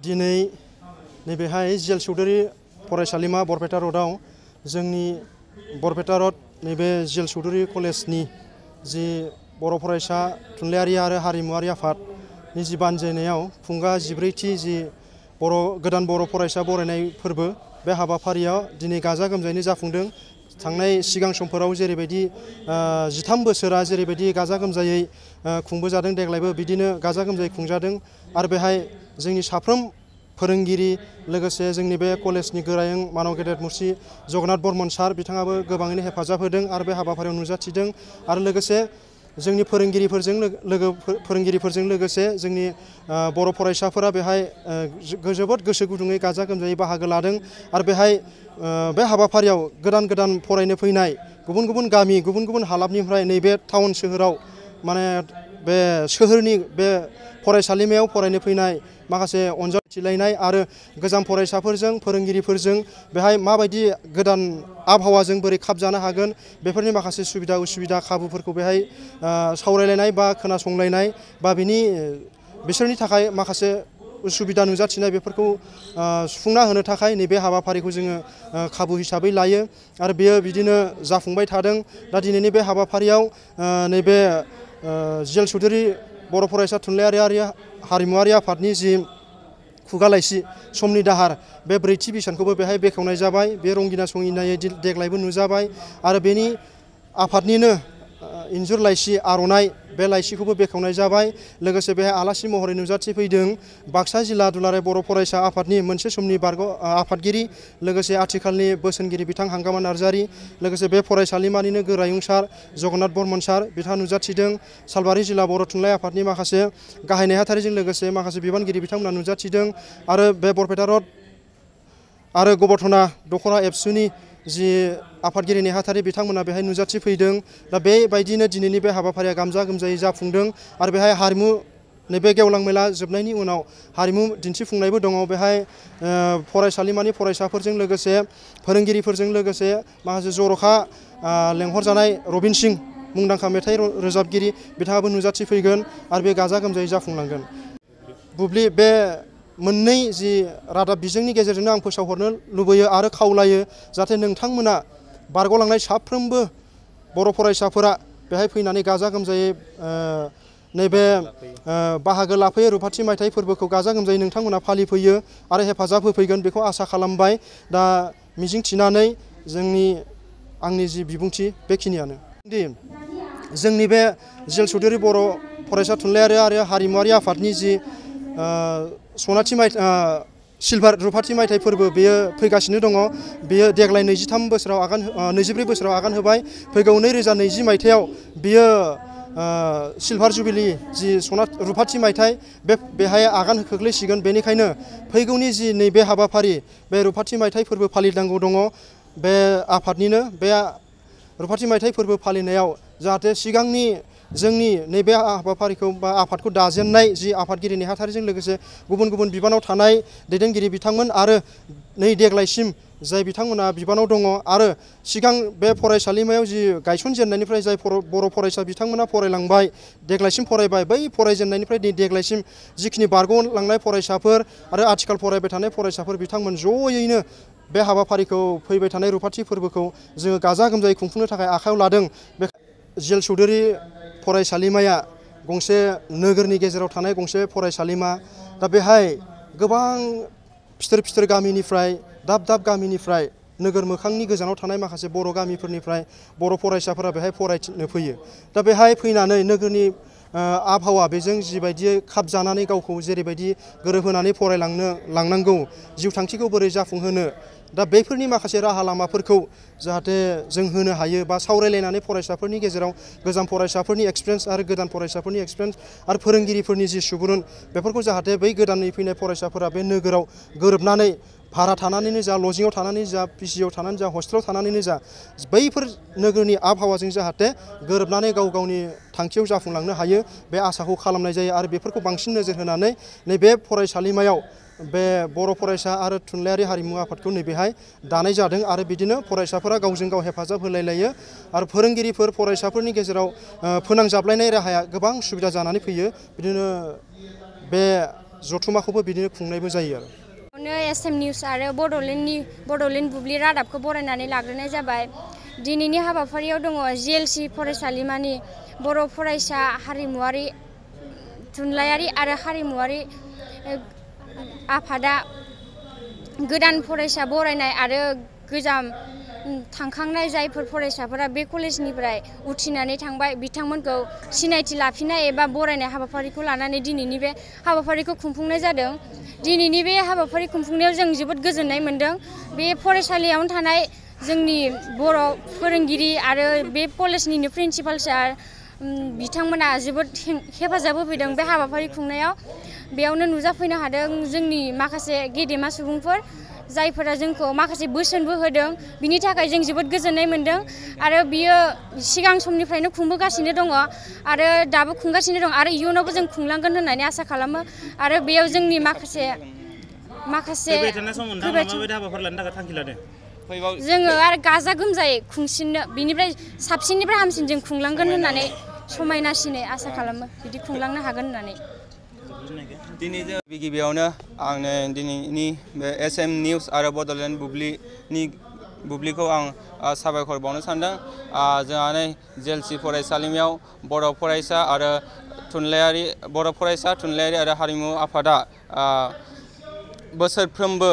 दिनै नैबेहाय GL चौधुरी फरायसालिमा बरपेटा र'डआव जोंनि बरपेटा र'ड नैबे GL चौधुरी कलेजनि जि बर' फरायसा थुनलाइयारि आरो हारिमुआरि आफादनि जि बानजायनायाव खुंगा 14थि जि गोदान बर' फरायसा बरायनाय फोरबो बे हाबाफारियाव दिनै गाजा गोमजायैनो जाफुंदों। थांनाय सिगां समफोराव जेरैबायदि 13 बोसोरा जेरैबायदि गाजा गोमजायै खुंबोजादों देग्लायबो बिदिनो गाजा गोमजायै खुंजादों आरो बेहाय जोंनि साफ्रोम फोरोंगिरि लोगोसे जोंनि बे कलेजनि गोरायुं मानव गेदेर मुंसि जगन्नाथ बर्मन सार बिथाङाबो गोबाङैनो हेफाजाब होदों आरो बे हाबाफारियाव नुजाथिदों आरो लोगोसे जोंनि फोरोंगिरिफोरजों लोगोसे जोंनि बर' फरायसाफोरा बेहाय जोबोद गोसो गुदुङै गाजा गोमजायै बाहागो लादों आरो बेहाय बे हाबाफारियाव गोदान फरायनो फैनाय गुबुन गुबुन गामि गुबुन गुबुन हालामनिफ्राय नैबे टाउन सोहोराव माने बे सोहोरनि बे फरायसालिमायाव फरायनो फैनाय माखासे अनजाथिलायनाय आरो गोजाम फरायसाफोरजों फोरोंगिरिफोरजों बेहाय माबायदि गोदान आबहावाजों बोरै खाबजानो हागोन बेफोरनि माखासे सुबिदा उसुबिदा खाबुफोरखौ बेहाय सावरायलायनाय बा खोनासंलायनाय बा बिसोरनि थाखाय माखासे उसुबिदा नुजाथिनाय बेफोरखौ सुफुंना होनो थाखाय नैबे हाबाफारिखौ जोङो खाबु हिसाबै लायो आरो बेयो बिदिनो जाफुंबाय थादों। दा दिनैनि बे हाबाफारियाव नैबे GL चौधुरी बर' फरायसा थुनलाइयारि आरो हारिमुआरि आफादनि जि खुगा लाइसि समनि दाहार बे 4थि बिसानखौबो बेहाय बेखेवनाय जाबाय। बे रंगिना संगिनायै देग्लायबो नुजाबाय आरो बेनि आफादनिनो इन्जुर लाइसि आर'नाइ बे लाइसिखौबो बेखेवनाय जाबाय। लोगोसे बेहाय आलासि महरै नुजाथिफैदों बाक्सा जिल्ला दुलाराय बर' फरायसा आफादनि मोनसे समनि आफादगिरि लोगोसे आथिखालनि बोसोनगिरि बिथां हांगामा नार्जारि लोगोसे बे फरायसालिमानिनो गोरायुं सार जगन्नाथ बर्मन सार बिथाङा नुजाथिदों। सालबारि जिल्ला बर' थुनलाइ आफादनि माखासे गाहाय नेहाथारिजों लोगोसे माखासे बिबानगिरि बिथांमोना नुजाथिदों आरो बे बरपेटा र'ड आरो गबर्थना दख'रा एबसुनि जि आफादगिरि नेहाथारि बिथांमोना बेहाय नुजाथिफैदों। दा बेबायदिनो दिनैनि बे हाबाफारिया गाजा गोमजायै जाफुंदों आरो बेहाय हारिमु नैबे गेवलां मेला जोबनायनि उनाव हारिमु दिन्थिफुंनायबो दङ। बेहाय फरायसालिमानि फरायसाफोरजों लोगोसे फोरोंगिरिफोरजों लोगोसे माखासे जर'खा लेंहरजानाय रबिन सिं मुंदांखा मेथाइ रोजाबगिरि बिथाङाबो नुजाथिफैगोन आरो बे गाजा गोमजायै जाफुंलांगोन। बुब्लि बे मोननै जि रादाब बिजोंनि गेजेरजोंनो आं फोसावहरनो लुबैयो आरो खावलायो जाहाथे नोंथांमोना बारग'लांनाय साफ्रोमबो बर' फरायसाफोरा बेहाय फैनानै गाजा गोमजायै नैबे बाहागो लाफैयो रुफाथि मायथाइ फोरबोखौ गाजा गोमजायै नोंथांमोना फालिफैयो आरो हेफाजाब होफैगोन बेखौ आसा खालामबाय। दा मिजिंथिनानै आंनि जि बिबुंथि बेखिनियानो दि जोंनि बे GL चौधुरी बर' फरायसा थुनलाइयारि आरो हारिमुआरि आफादनि जि सनाथि सिलभार रुफाथि मायथाइ फोरबो बेयो फैगासिनो दङ। बेयो देग्लाय 23 बोसोराव आगान होबाय। फैगौ 2020 मायथाइयाव बियो सिलभार जुबिलि जि रुफाथि मायथाइ बेहाय आगान खोख्लैसिगोन। बेनिखायनो फैगौनि जि नैबे हाबाफारि बे रुफाथि मायथाइ फोरबो फालिनांगौ दङ। बे आफादनिनो बे रुफाथि मायथाइ फोरबो फालिनायाव जाहाथे सिगांनि जोंनि नैबे हाबाफारिखौ बा आफादखौ दाजेननाय जि आफादगिरि नेहाथारिजों लोगोसे गुबुन गुबुन बिबानाव थानाय दैदेनगिरि बिथांमोन आरो नै देग्लायसिम जाय बिथांमोना बिबानाव दङ आरो सिगां बे फरायसालिमायाव जि गायसनजेननायनिफ्राय जाय बर' फरायसा बिथांमोना फरायलांबाय देग्लायसिम फरायबाय बै फरायजेननायनिफ्राय देग्लायसिम जिखिनि बारग'लांनाय फरायसाफोर आरो आथिखाल फरायबाय थानाय फरायसाफोर बिथांमोन ज'यैनो बे हाबाफारिखौ फैबाय थानाय रुफाथि फोरबोखौ जोङो गाजा गोमजायै खुंफुंनो थाखाय आखायाव लादों। बे GL चौधुरी फरायसालिमाया गंसे नोगोरनि गेजेराव थानाय गंसे फरायसालिमा। दा बेहाय गोबां फिथोर गामिनिफ्राय दाब गामिनिफ्राय नोगोर मोखांनि गोजानाव थानाय माखासे बर' गामिफोरनिफ्राय बर' फरायसाफोरा बेहाय फरायनो फैयो। दा बेहाय फैनानै नोगोरनि आबहावा बेजों जिबायदियै खाब जानानै गावखौ जेरैबायदि गोरोबहोनानै लांनांगौ जिउ थांखिखौ बोरै जाफुंहोनो दा बेफोरनि माखासे राहा लामाफोरखौ जाहाथे जों होनो हायो बा सावरायलायनानै फरायसाफोरनि गेजेराव गोजाम फरायसाफोरनि एक्सपिरियेन्स आरो गोदान फरायसाफोरनि एक्सपिरियेन्स आरो फोरोंगिरिफोरनि जि सुबुरुन बेफोरखौ जाहाथे बै गोदानै फैनाय फरायसाफोरा बे नोगोराव गोरोबनानै भारा थानानैनो जा लजिङाव थानानै जा पिजिआव थानानै जा हस्टेलाव थानानैनो जा बैफोर नोगोरनि आबहावाजों जाहाथे गोरोबनानै गावनि थांखियाव जाफुंलांनो हायो बे आसाखौ खालामनाय जायो आरो बेफोरखौ बांसिन नोजोर होनानै नैबे फरायसालिमायाव बे बर' फरायसा आरो थुनलाइयारि हारिमु आफादखौ नैबेहाय दानाय जादों आरो बिदिनो फरायसाफोरा गावजों गाव हेफाजाब होलायलायो आरो फोरोंगिरिफोर फरायसाफोरनि गेजेराव फोनांजाबलायनाय राहाया गोबां सुबिदा जानानै फैयो। बिदिनो बे जथुमाखौबो बिदिनो खुंनायबो जायो आरो। एसएम निउस आरो बड'लेण्ड बुब्लि रादाबखौ बरायनानै लाग्रोनाय जाबाय। दिनैनि हाबाफारियाव दङ GLC फरायसालिमानि बर' फरायसा हारिमुआरि थुनलाइयारि आरो हारिमुआरि आफादा गोदान फरायसा बरायनाय आरो गोजाम थांखांनाय जायफोर फरायसाफोरा बे कलेजनिफ्राय उथ्रिनानै थांबाय बिथांमोनखौ सिनायथि लाफिननाय एबा बरायनाय हाबाफारिखौ लानानै दिनैनि बे हाबाफारिखौ खुंफुंनाय जादों। दिनैनि बे हाबाफारि खुंफुंनायाव जों जोबोद गोजोननाय मोन्दों। बे फरायसालियावनो थानाय जोंनि बर' फोरोंगिरि आरो बे कलेजनिनो प्रिन्सिपाल सार बिथांमोना जोबोद हेफाजाब होफैदों बे हाबाफारि खुंनायाव। बेयावनो नुजाफैनो हादों जोंनि माखासे गेदेमा सुबुंफोर जायफोरा जोंखौ माखासे बोसोनबो होदों। बिनि थाखाय जों जोबोद गोजोननाय मोन्दों आरो बियो सिगां समनिफ्रायनो खुंबोगासिनो दङ आरो दाबो खुंगासिनो दं आरो इयुनावबो जों खुंलांगोन होननानै आसा खालामो। आरो बेयाव जोंनि माखासे जोङो आरो गाजा गोमजायै खुंसिननो बिनिफ्राय साबसिननिफ्राय हामसिन जों खुंलांगोन होननानै समायनासिनै आसा खालामो बिदि खुंलांनो हागोन होननानै। दिनै जों गिबियावनो आंनो दिनैनि बे एसएम निउस आरो बड'लेण्ड बुब्लिखौ आं साबायखर बावनो सानदों। जोंहा नै GLC फरायसालिमायाव बर' फरायसा थुनलाइयारि आरो हारिमु आफादा बोसोरफ्रोमबो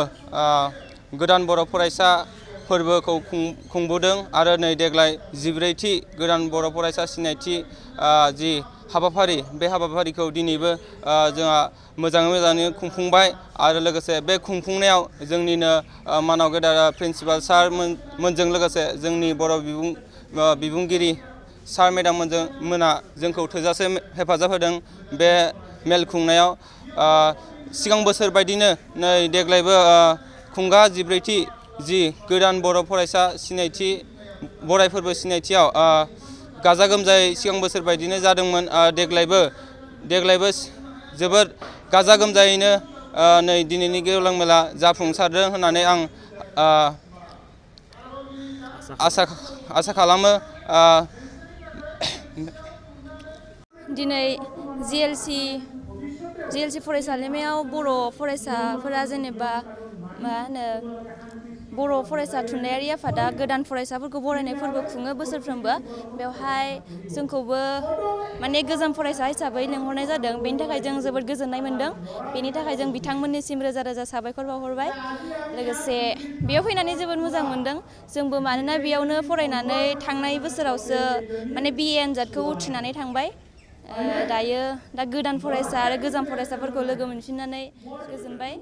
गोदान बर' फरायसा फोरबोखौ खुंबोदों आरो नै देग्लाय 14थि गोदान बर' फरायसा सिनायथि जि हाबाफारि बे हाबाफारिखौ दिनैबो जोंहा मोजाङै खुंफुंबाय आरो लोगोसे बे खुंफुंनायाव जोंनिनो मानाव गेदेर प्रिन्सिपाल सार मोनजों लोगोसे जोंनि बर' बिबुंगिरि सार मेडाम मोना जोंखौ थोजासे हेफाजाब होदों बे मेल खुंनायाव। सिगां बोसोर बायदिनो नै देग्लायबो खुंगा 14थि जि गोदान बर' फरायसा सिनायथि बराय फोरबो सिनायथियाव गाजा गोमजायै सिगां बोसोर बायदिनो जादोंमोन। देग्लायबो जोबोद गाजा गोमजायैनो नै दिनैनि गेवलां मेला जाफुंसारदों होननानै आं आसा खालामो। दिनै GLC फरायसालिमायाव बर' फरायसाफोरा जेनेबा बर' फरायसा थुनलाइयारि आफादा गोदान फरायसाफोरखौ बरायनाय फोरबो खुङो बोसोरफ्रोमबो। बेवहाय जोंखौबो गोजाम फरायसा हिसाबै लिंहरनाय जादों। बेनि थाखाय जों जोबोद गोजोननाय मोन्दों। बेनि थाखाय जों बिथांमोननिसिम रोजा रोजा साबायखर बावहरबाय। लोगोसे बेयाव फैनानै जोबोद मोजां मोन्दों जोंबो, मानोना बेयावनो फरायनानै थांनाय बोसोरावसो BA आनजादखौ उथ्रिनानै थांबाय। दा गोदान फरायसा आरो गोजाम फरायसाफोरखौ लोगो मोनफिननानै गोजोनबाय।